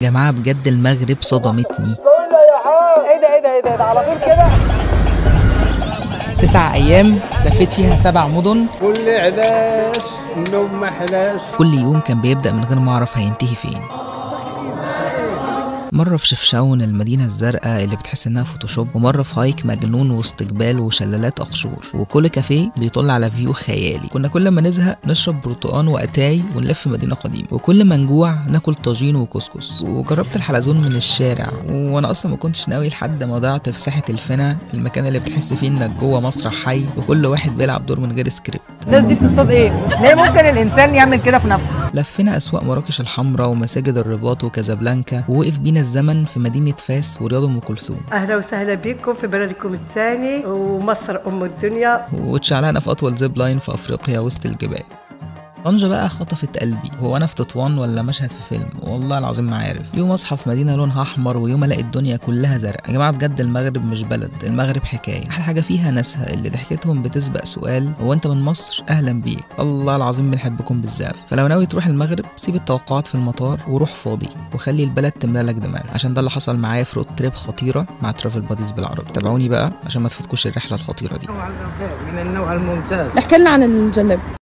جماعة بجد المغرب صدمتني. ايه ده ايه ده ايه ده، ده على طول كده؟ 9 أيام لفيت فيها 7 مدن. كل علاش النوم ما حلاش. كل يوم كان بيبدأ من غير ما أعرف هينتهي فين. مرة في شفشاون المدينة الزرقاء اللي بتحس انها Photoshop، ومرة في hike مجنون وسط جبال وشلالات اقشور، وكل كافيه بيطل على view خيالي. كنا كل ما نزهق نشرب برتقان واتاي ونلف مدينة قديمة، وكل ما نجوع ناكل طاجين وكسكس. وجربت الحلزون من الشارع، وانا اصلا ما كنتش ناوي لحد ما ضعت في ساحة الفنا، المكان اللي بتحس فيه انك جوه مسرح حي وكل واحد بيلعب دور من غير سكريبت. الناس دي بتصطاد ايه؟ ليه ممكن الانسان يعمل كده في نفسه؟ لفينا اسواق مراكش الحمراء ومساجد الرباط وكازابلانكا، ووقف بينا الزمن في مدينة فاس ورياض أم كلثوم. أهلا وسهلا بكم في بلدكم الثاني ومصر أم الدنيا. واتشعلقنا في أطول zip line في أفريقيا وسط الجبال. طنجة بقى خطفت قلبي، هو أنا في تطوان ولا مشهد في فيلم؟ والله العظيم ما عارف. يوم أصحى في مدينة لونها أحمر، ويوم ألاقي الدنيا كلها زرق. يا جماعة بجد المغرب مش بلد، المغرب حكاية. أحلى حاجة فيها ناسها اللي ضحكتهم بتسبق سؤال هو أنت من مصر؟ أهلا بيك. الله العظيم بنحبكم بالزاف. فلو ناوي تروح المغرب سيب التوقعات في المطار وروح فاضي، وخلي البلد تملى لك دماغك، عشان ده اللي حصل معايا في road trip خطيرة مع Travel Buddies بالعربي. تابعوني بقى عشان ما تفوتكوش الرحلة الخطيرة دي. من النوع الممتاز. احكي لنا عن الجلاب.